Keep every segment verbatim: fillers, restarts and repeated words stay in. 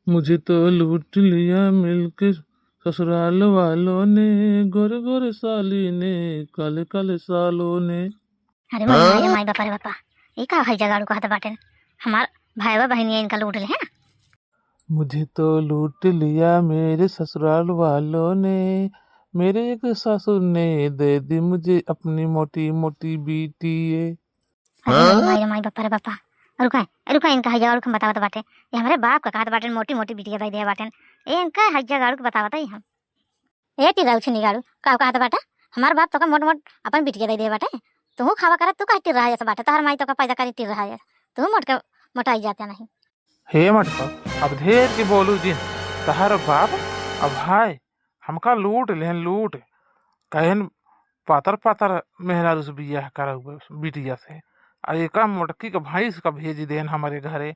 मुझे तो लूट लिया मिलके ससुराल वालों ने, गोरे गोरे साली ने, काले काले सालों ने। अरे मोरे माई रे माई, बापा रे बापा, ई का है जगाड़ू कहत बाटेन? हमार भाईवा बहिनिया इनका लूट ले हैं। मुझे तो लूट लिया मेरे ससुराल वालों ने, मेरे एक सासू ने दे दी मुझे अपनी मोटी मोटी बीटी ये। अरे मोरे माई रे माई, बापा रे बापा, रुका, रुका, इनका है जगाड़ू के हम बतावत बाटे। ये हमरे बाप का कहत बाटेन, मोटी मोटी बिटिया दे दिया बाटेन। ए, इनका है जगाड़ू के बतावत है हम। ए टिर्रा उछनी गाड़ू, का कहत बाटे? हमार बाप तोका मोट मोट अपन बिटिया दे दिया बाटे, तू खावा करत, तू काहे टिर्रा जैसे बाटे? तोहर माई तोका पैदा करी टिर्रा जैसे, तू मोट के मोटाई जाते नहीं। हे मटका, अब ढेर के बोलू जिन, तहर बाप अब हाय हमका लूट लेहन लूट, कहन पातर पातर मेहरारू से बियाह करा हुए बिटिया से, आ एका मोटकी के भैंस का भेज देहन हमरे घरे।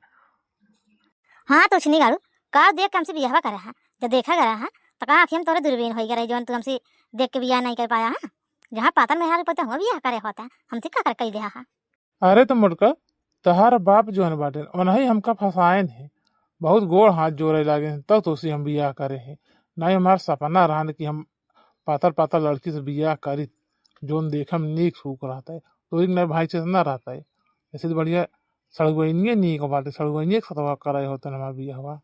हाँ तो उछनी गाड़ू, का देख के हमसे बियाहवा करे है? जब देखा गया है तो कहा आँखिया में तोरे दूरबीन होई गए रही, जौन तू हमसे देख के बियाह नहीं कर पाया है। जहाँ पातर मेहरारू पता हुआ बियाह करे होता है, हमसे का कर कई लिया है? अरे तो मोटका, तहार बाप जौन बाटेन, ओनही हमका फंसाएन है। बहुत गोड़ हाथ जोड़े लागे हैं, तब तोसे हम बियाह करे हैं। नहीं, हमार सपना रहन कि हम पातर पातर लड़की से बियाह करी, जौन देखम नीक सूक रहता है। तो एक नए भाई से ना रहता है, ऐसे तो बढ़िया सड़ुआइनिए नीक बाटे, सड़ुआइनिए के सतवा करे होते हमार बियाहवा।